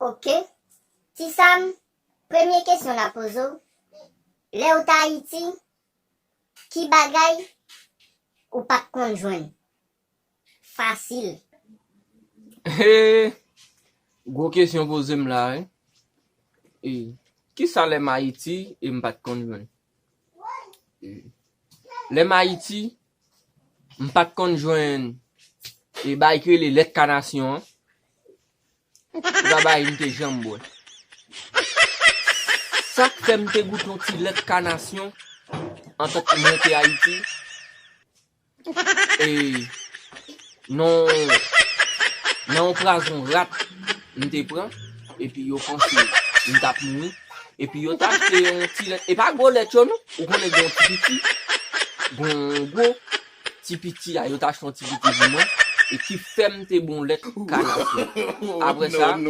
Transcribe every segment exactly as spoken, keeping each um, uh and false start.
Ok. Ti Sam, premye kesyon n ap poze w, lè w t Ayiti, ki bagay ou pa t konn jwenn? Fasil. Hey, gwo kesyon poze m la, wi. E, kisa lè m Ayiti e m pa t konn jwenn? E, lè m Ayiti, m pa t konn jwenn e bagay ki rele lèt kanasyon an. Se pa bagay m te janm bwè. Sa k fè m te goute yon ti lèt kanasyon antan ke mwen te Ayiti. E nan nan yon pwazon rat m te pran, epi yo panse m t ap mouri. Epi yo t achte yon ti lèt, e pa gwo lèt yo non, ou konnen gen yon ti piti, gen yon gwo, ti piti a, yo t achte yon ti piti pou mwen, e ki fè m te bon lèt kanasyon. Apre sa, m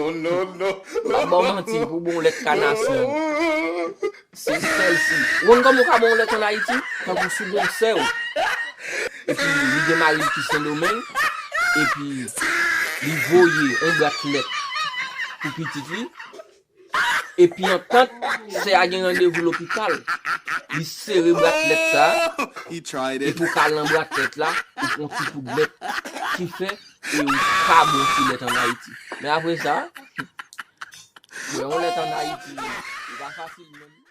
ap ba w manti, pou bon lèt kanasyon, se sèl si. Ou konn kòman ou ka bon lèt ann Ayiti? Tankou si w gen sè w, epi li gen mari l ki Sendomeng, epi li voye yon bwat lèt pou pitit li, epi antant sè a gen randevou lopital, li sere bwat lèt sa a, epi w ka al nan bwat lèt la, ou pran ti poud lèt ki fè, e ou ka bon ti lèt ann Ayiti. Men apre sa, bwè yon lèt ann Ayiti, li pa fasil menm.